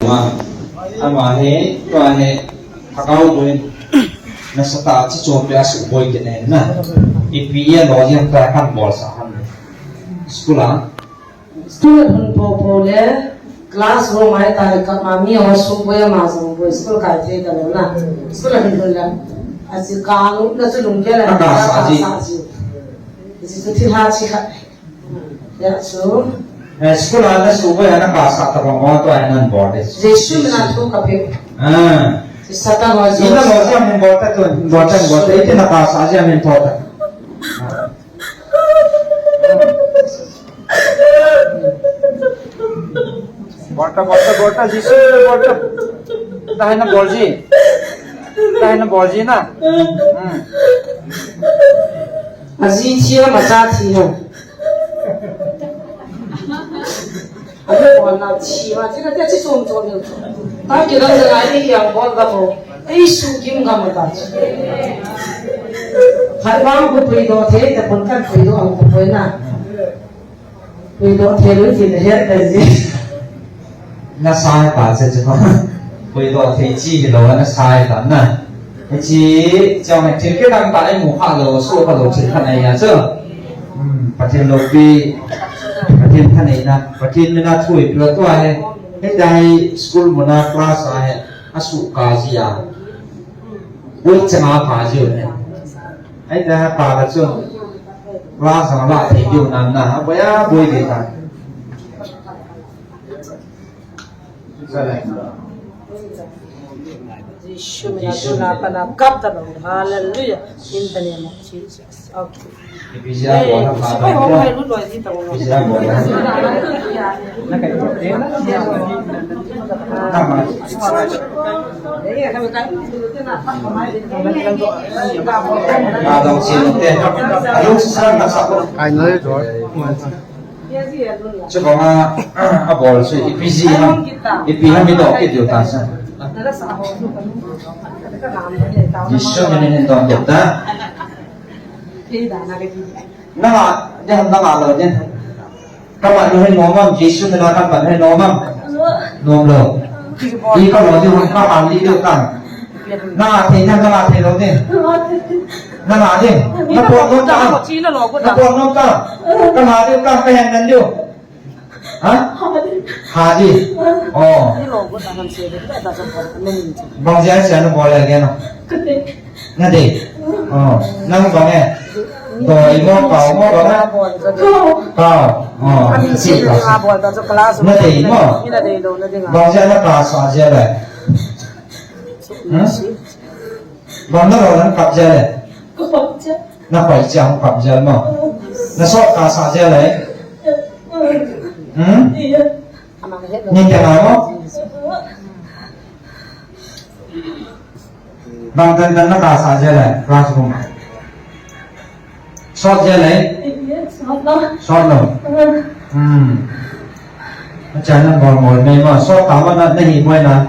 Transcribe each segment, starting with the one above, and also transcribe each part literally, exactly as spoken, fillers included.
Ama, ama hi, tua hi, thakau boi, nasatah a chi chom pia su boi kit na. Ipi a lo jeng ta kan bol sa han. School a. School a hun po po le, classroom a ta ka ma mi ho sum boi ama sum boi school kai thei ta lo na. School a hun hun la. A si ka lu na su lung ke la. Ka sa ji. Sa ji. Ji su thi ha chi kha. Ya, so. Eh, school a na su boi na ka sa ta bang ho to a nan bol de. Jesu na thu ka pe. Ah. Satan ho. Ina lo jam min bol ta tu, bol ta, bol ta. Iti na ka sa jam min bol ta. Ah. Bol ta, bol ta, bol ta, Jisu, bol ta. Dahai na bol ji. Dahai na bol ji na. Hmm. Aji thi ham, acha thi ham. Abe bol na thi ma, thi na te chi chom chom ni. Ta ki dang dang ai ni yang bol ga mo. Ei su kim ga mo ta. Khai bang ku pui do the, ta pon kan pui do ang ku pui na. Pui do the lu ti le he ta ji. Na sai pa che che pa. Pui do the chi hi lo na sai ta na. Hiche, chang thil kidang tah a imu kha lou, suh kha lou thil khat ahi a chu. Hmm, Pathen loupi, Pathen thaneina, Pathen mina thu ipi tua hi. Hita hi school muna class a hi, asuh kha ji a. Boi chang a kha ji u hi. Hita hi kha la chu. Class a la thei diu nan na, aboi aboi ve ta. Jisu mina tuna pana kap ta lo. Hallelujah. In the name of Jesus. Okay. Ipi jeh a bol ham, eh, sipai ho hai lu loi di ta lo. Ipi jeh a bol ham. Ka dong chin te. Alo sa na sa ko. Ai, no, Chubanga, abol chu ipi jeh ham, ipi ham idoh kit diu ta sa. Jisu mina hin don kit ta. Nanga, ding ham nanga lou ding. Kamat nu hin nom am, Jisu mina kamat nu hin nom am. Nom lou. Ipi kalo ding ham, kamat li diu ta. Na thei na, na thei lou ding. Na na ding. Na pon nom ta. Na pon nom ta. Ka na ding ka, ka hen nan diu. Ha? Ha ding. Oh. Bang jeh a na bol le na. Na ding. Oh. Nang bang e. Doi mo, kau mo, bang e. Kau. Oh. Na ding mo. Bang jeh a na kasa jeh le. Hmm? Bang na lo nang kap jeh le. Ka poi cha. Na poi cha hung kap jeh mo. Na sot kasa jeh le. Hmm? Iya. Ni te na mo. Bang tan tan na kasa jeh le classroom. Sot jeh le? Sot lou. Sot lou. Hmm. Acha na bol bol me ma. Sot ta ma na, na hi boi na.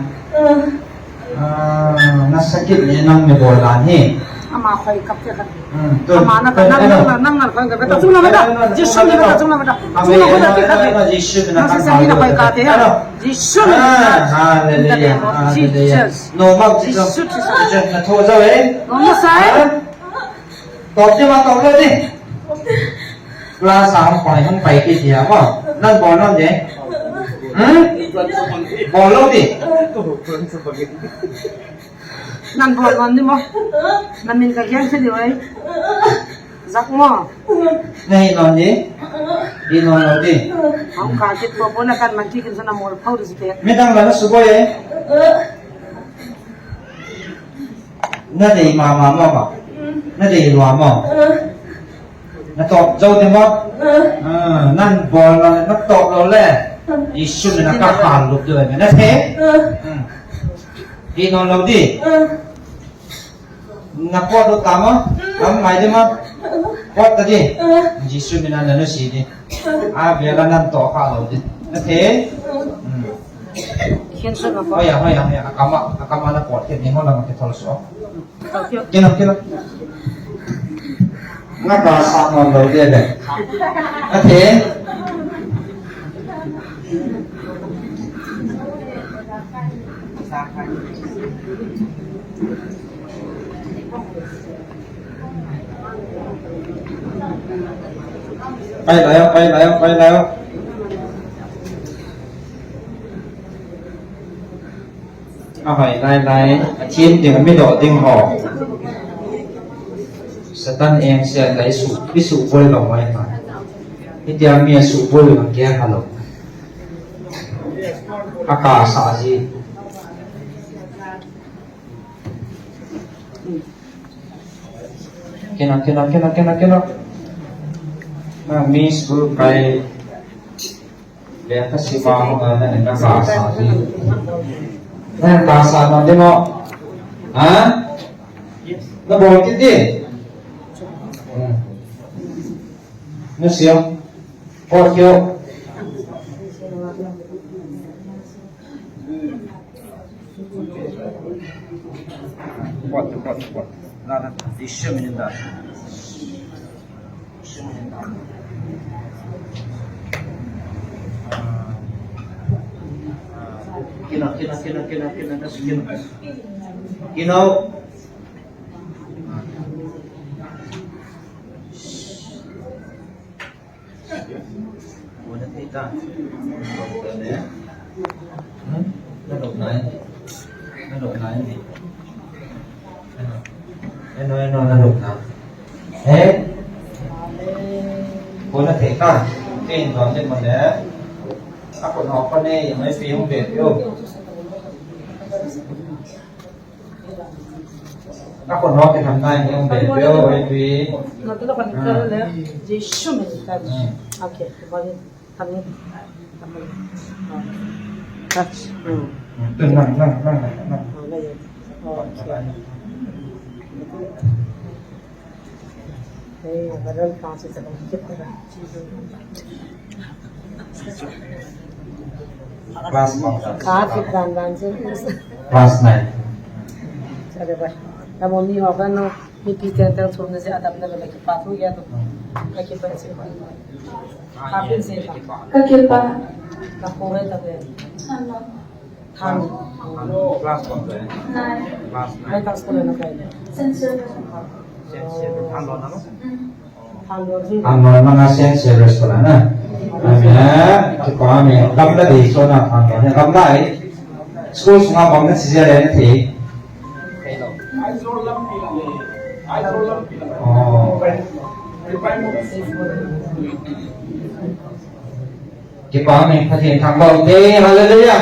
Ah, na sakit ni nang me bol la hi. Ama khoi kap te kap. Hmm. Ama na, na, na, na, na khoi kap ta chung na ta. Jisu na ta chung na ta. Chung na ta. Jisu na ta khoi kap te. Jisu na. Hallelujah. Hallelujah. No ma Jisu. Jisu na tho jao e. No ma sai. Top ding ma, top lou ding. Class a hung pai, hung pai kit ding a mo. Nan bol nom ding. Hmm? Bol lou ding. Nan bol nom ding mo. Na min ka gen se ding oi. Jak mo. Na hi nom ding. Hi nom lou ding. Hung ka kit po po na kan man ki kin sa na mol phau ding si te. Midang la na suboi e. Na dei mama mo ba? Na dei lua mo? Na top jou ding mo? Ah, nan bol na, na top lou le. Jisu mina ka hal lup ding le. Na the? Hmm. Hi nom lou ding. Na pot lou ta mo? Am ngai ding mo? Pot ta ding. Jisu mina na nusi ding. A, vela nan to kha lou ding. Na the? Hmm. Hian sut na pot. Hoiya, hoiya, hoiya. Akama, akama na pot kit ni, ho lama kithol so. Kina, kina. Na kasa nom lou ding le. Na the? Pai lai o, pai lai o, pai lai o. Ahoi lai lai, a thim ding, a mi doh ding ho. Satan eng sia lai su, i su boi lo mai ma. Hitia mi a su boi lo ke ha lo. A ka sa ji. Kena, kena, kena, kena, kena. Na Miss Group kai. Lekha sima ho na, na, na ka sa ji. Na ka sa na de mo. Ha? Na bol ti ti. Hmm. Na sio. Ko sio. Pot, pot, pot. Na, na, di sio minin da. Kina, kina, kina, kina, kina, kina. Kina. Bona thei ta. Hmm? Na lop nai. Na lop nai ni. Eno, eno, na lop na. Eh? Bona thei ta. Tin ton tin mo le. Ako no ko ne, mai pi hung be yo. Ako no ke tham nai ni hung be yo, oi pi. Na tu lo kan ka le. Jesu me ta. Hmm. Okay, bye. Kami, kami. Touch. Hmm. Hmm. Nang, nang, nang, nang. Oh, na yun. Oh, okay. Eh, balon pa si sa kong kit na. Class one. Ka fit dan dan si. Class nine. Sa de ba? Tamo mi ho ba no. Mi pi teng teng thum na si adam na ba ki pa thu ya to. Ka ki pa si. Ka kipa. Ka kipa. Ka kho ve ta ve. Thanlon. Thanlon. Class one ve. Nine. Class nine. Mai ta school na kai. Saint Xavier. Saint Xavier. Thanlon na lo? Mm. Thanlon na nga Saint Xavier school na. Amen. Kipa mi. Gamla dei so na Thanlon. Gamla e. School sunga bang na si ya le na thei. Oh. Kipa mi, Pathen thangvah u te, hallelujah.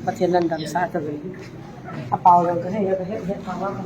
Pathen lamdang sa ta ve. A pau lo ka he, ka he, he, thangvah ka.